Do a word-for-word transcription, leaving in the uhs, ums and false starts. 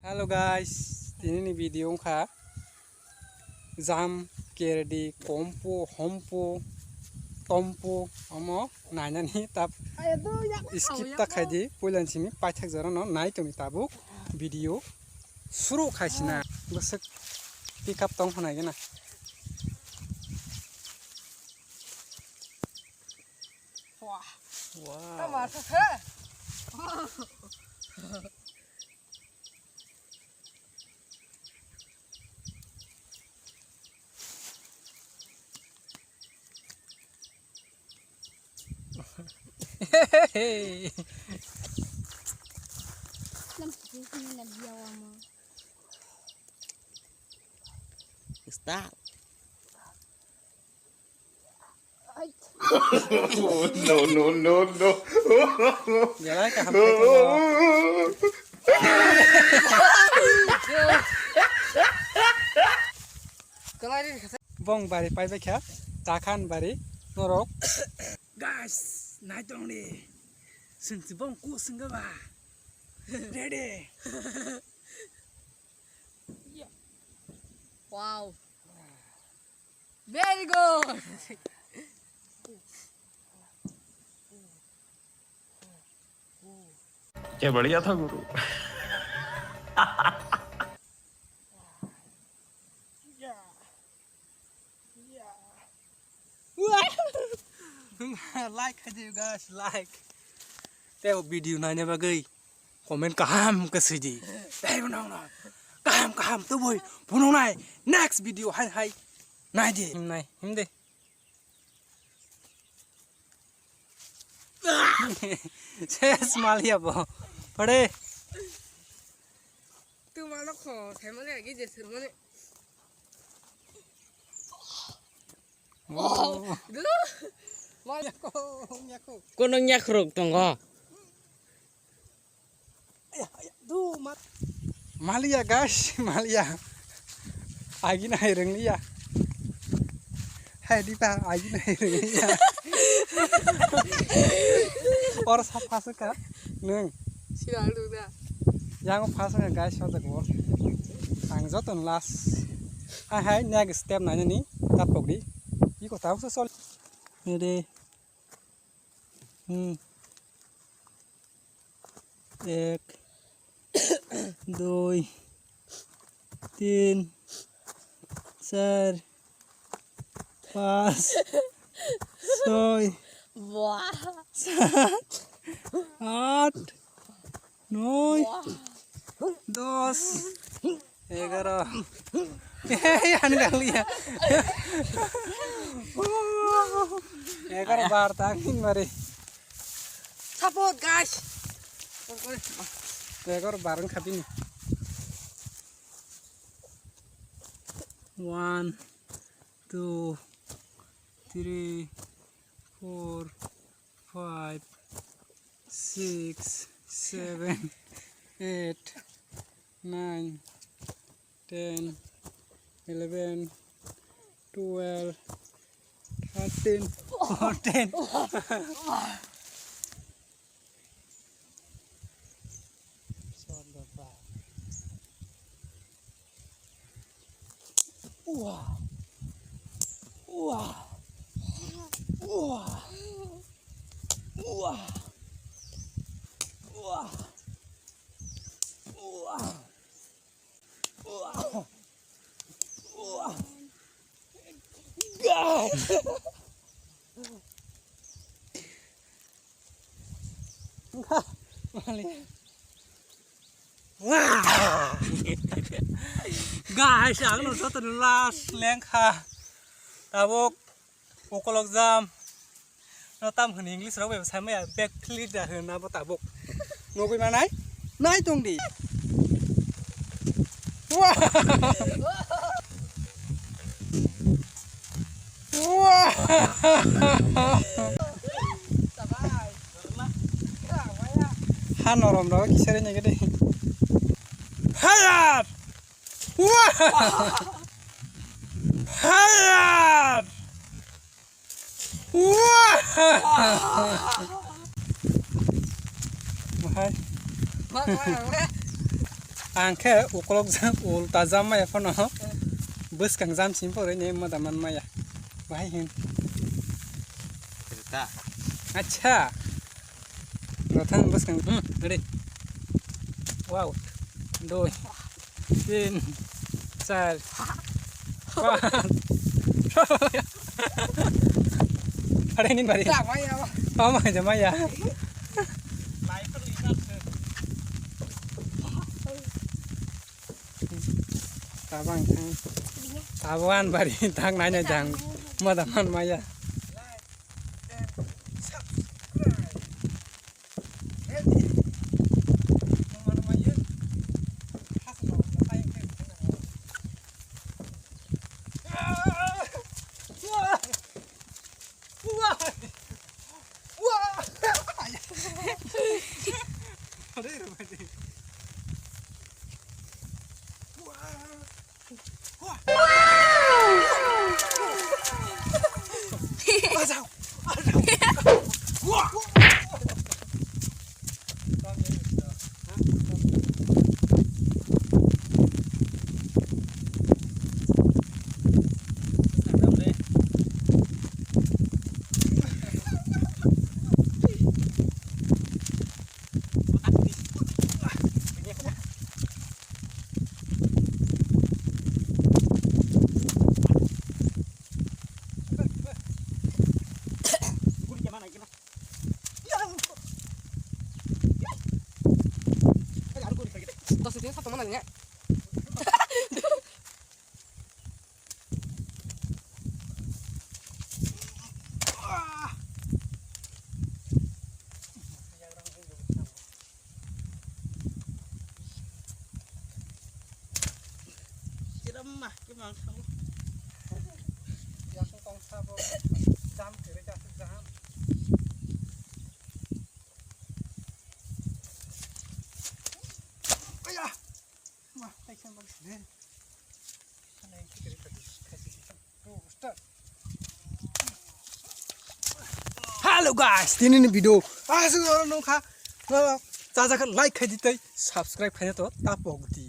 Hello guys, tini ni video wngkha jam, kerdi, kompu, hompu, tompu, omo nainani tab skip ta khaidi, puilan simi paithak jora no nai tongni tabuk video suru khaisina. Bwswk pick up tong phano gena. Wah. Wow. Tama sa sa. Stop. No, no, no, no. Belai kaham khe tongmo. Bong bari paibai kha, takhan bari norok. Guys, naitong di. Sengsi bong ku sengga ba. Ready. Wow. Very good. क्या बढ़िया था गुरु। Like khaidi guys, like. Tei o video naina bagwi comment kaham khe sidi. Tei bono kaham kaham tubui phunuknai next video hai hai naidi. Himnai, himdi. Ses maliya bo. Pare. Tu malo kho, sai maliya gi je sir mane. Oh. Duh. Maliya ko, maliya ko. Kono nyakrok tongo. Aya, aya, du, ma-, maliya, guys, maliya. Agina hai rwngliya. Hai, dipa, agina hai rwngliya. Or sa phaswk kha, nwng. Sila dukda. Yang phaswk kha, guys, o jaga o. Ang joto last. Hai, hai, next step nainani, tapok di. Iko tabuk se sol. Ready. Hmm. Ek, dui, tin, char, panch, choi, sat, aat, noi, dos, egaro. Ei, ani galiya. Egaro bar ta angin mari. Support, guys. Egaro bar wngkha bini. One, two, three, four, five, six, seven, eight, nine, ten, eleven, twelve, thirteen, fourteen. Wow. Wow. Wow. Wow. Wow. Wow. Wow. God. Guys, ang no joto ni last lengkha. Tabuk ukolok jam. No tam hwn English rok bai sai maya back flip da hwn abo tabuk. Nugui manai? Nai tong di. Wah! Wah! Ha norom rok kisari ni gede. Hayat! Wah! Hayat! Wah! Mahai. Ang khe ukolok jam, ulta jam maya phano. Bwskang jam sim pore ne moda man maya. Bahai hin. Rita. Acha. Rothang bwskang, hmm, ready. Wow. Doi. Tin. Char. Panch. Are ni bari. Maya. Oh, maya, maya. Tabang thang. Tabuan bari thang nai nai jang. Moda man maya. Kiram ma, kimang thago. Yang tong sabo jam kere ja jam. Aya. Ma, tai khan bang sini. Hello guys, tini ni video aswk nung kha. Chajakha like khai di tei subscribe khai to tapok di.